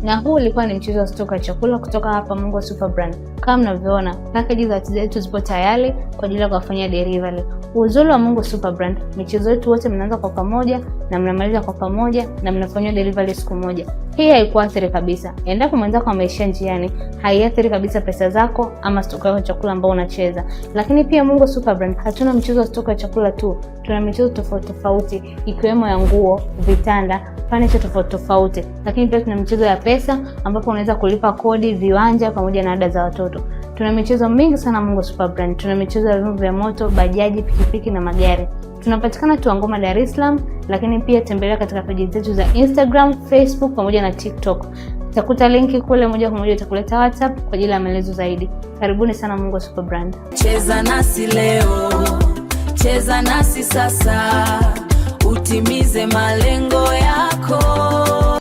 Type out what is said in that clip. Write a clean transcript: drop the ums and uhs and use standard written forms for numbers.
Na huu ulikuwa ni mchezo wa stoka chakula kutoka hapa Mungo Super Brand. Kama mnavyoona, package za wateja wetu zipo tayari kwa ajili ya kuwafanyia delivery. Uzuri wa Mungo Super Brand, michezo yetu wote mnaanza kwa pamoja na mnamaliza kwa pamoja na mnafanyia delivery siku moja. Hii haikuathiri kabisa. Endapo mwenzako ameishia njiani, haiathiri kabisa pesa zako ama stoka yako ya chakula ambao unacheza. Lakini pia Mungo Super Brand hatuna mchezo wa stoka ya chakula tu, tuna michezo tofauti tofauti ikiwemo ya nguo, vitanda, furniture tofauti tofauti. Lakini pia tuna michezo ya pesa ambapo unaweza kulipa kodi, viwanja pamoja na ada za watoto. Tuna michezo mingi sana Mungo Super Brand. Tuna michezo ya vyombo vya moto, bajaji, pikipiki na magari. Tunapatikana Tuangoma, Dar es Salaam, lakini pia tembelea katika peji zetu za Instagram, Facebook pamoja na TikTok. Utakuta linki kule moja kwa moja itakuleta WhatsApp kwa ajili ya maelezo zaidi. Karibuni sana Mungo Super Brand. Cheza nasi leo, cheza nasi sasa, utimize malengo yako.